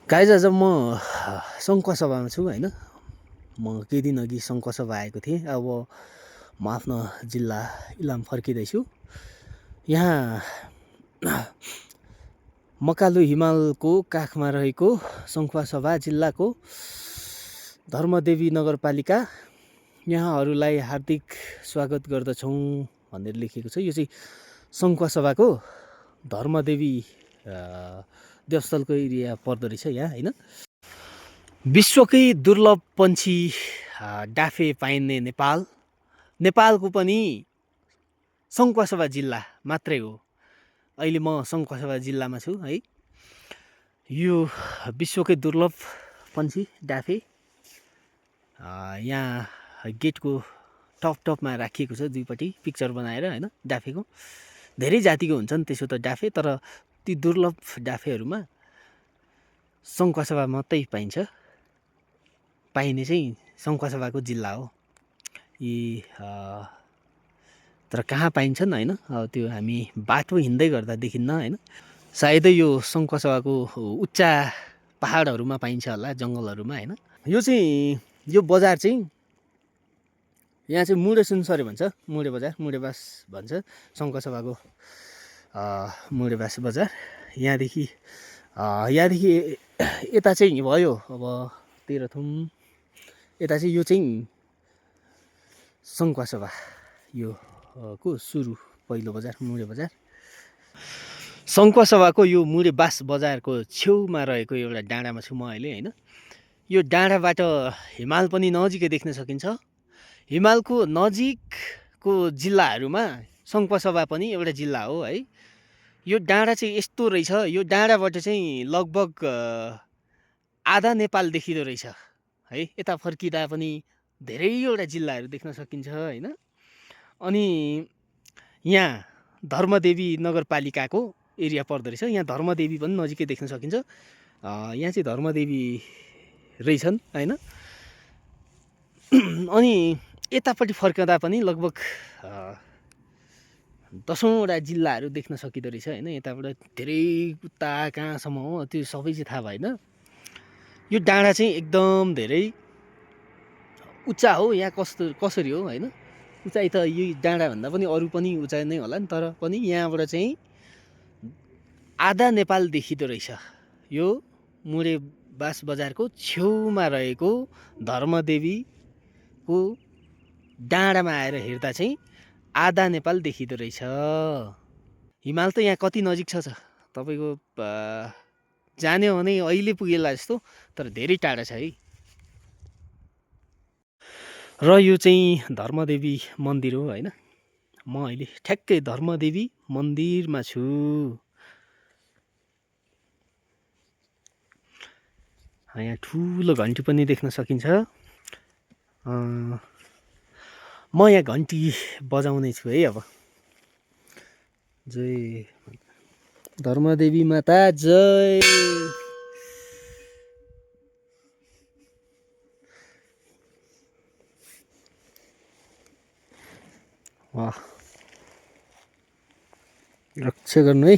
Guys आज म सङ्खुवा सभामा छु होइन। म केही दिन अघि सङ्खुवा सभा आएको थिएँ। अब म आफ्नो जिल्ला इलाम फर्किँदैछु। यहाँ मकालु हिमालको काखमा रहेको सङ्खुवा सभा जिल्लाको धर्मदेवी नगरपालिका यहाँहरूलाई हार्दिक स्वागत गर्दछौँ भनेर लेखिएको छ। यो चाहिँ सङ्खुवा सभाको धर्मदेवी देवस्थलको एरिया पर्दो रहेछ यहाँ होइन। विश्वकै दुर्लभ पन्छी डाफे पाइने नेपालको पनि सङ्खुवासभा जिल्ला मात्रै हो। अहिले म सङ्खुवासभा जिल्लामा छु है। यो विश्वकै दुर्लभ पन्छी डाफे यहाँ गेटको टपमा राखिएको छ, दुईपट्टि पिक्चर बनाएर होइन। डाफेको धेरै जातिको हुन्छन् त्यसो त डाफे, तर ती दुर्लभ डाफेहरूमा सङ्खुवासभा मात्रै पाइने चाहिँ सङ्खुवासभाको जिल्ला हो। यी तर कहाँ पाइन्छन् होइन, त्यो हामी बाटो हिँड्दै गर्दा देखिन्न होइन। सायदै यो सङ्खुवासभाको उच्चा पहाडहरूमा पाइन्छ होला, जङ्गलहरूमा होइन। यो बजार चाहिँ यहाँ चाहिँ मुडे सुनसरी भन्छ, मुडेबास भन्छ सङ्खुवासभाको मुडेबास बजार। यहाँदेखि यता चाहिँ भयो अब तेह्रथुम यता चाहिँ यो चाहिँ सङ्खुवासभा यो को सुरु पहिलो बजार मुडे बजार। सङ्खुवासभाको यो मुडेबास बजारको छेउमा रहेको एउटा डाँडामा छु म अहिले होइन। यो डाँडाबाट हिमाल पनि नजिकै देख्न सकिन्छ। हिमालको नजिकको जिल्लाहरूमा सङ्खुवासभा पनि एउटा जिल्ला हो है। यो डाँडा चाहिँ यस्तो रहेछ, यो डाँडाबाट चाहिँ लगभग आधा नेपाल देखिँदो रहेछ है। यता फर्किँदा पनि धेरैवटा जिल्लाहरू देख्न सकिन्छ होइन। अनि यहाँ धर्मदेवी नगरपालिकाको एरिया पर्दो रहेछ। यहाँ धर्मदेवी पनि नजिकै देख्न सकिन्छ। यहाँ चाहिँ धर्मदेवी रहेछन् होइन। अनि यतापट्टि फर्कँदा पनि लगभग 10वटा जिल्लाहरू देख्न सकिँदो रहेछ होइन। यताबाट धेरै उता कहाँसम्म हो त्यो सबै चाहिँ थाहा भएन। यो डाँडा चाहिँ एकदम धेरै उच्चा हो। यहाँ कसरी हो होइन, उचाइ त यो डाँडाभन्दा पनि अरू पनि उचाइ नै होला नि, तर पनि यहाँबाट चाहिँ आधा नेपाल देखिँदो रहेछ। यो मुडेबास बजारको छेउमा रहेको धर्मदेवीको डाँडामा आएर हेर्दा चाहिँ आधा नेपाल देखिँदो रहेछ। हिमाल त यहाँ कति नजिक छ तपाईँको जाने हो भने अहिले पुगेला जस्तो, तर धेरै टाढा छ है। र यो चाहिँ धर्मदेवी मन्दिर हो होइन। म अहिले ठ्याक्कै धर्मदेवी मन्दिरमा छु। यहाँ ठुलो घन्टी पनि देख्न सकिन्छ। म यहाँ घन्टी बजाउने छु है। अब जय धर्मदेवी माता जय। वाह, रक्षा गर्नु है।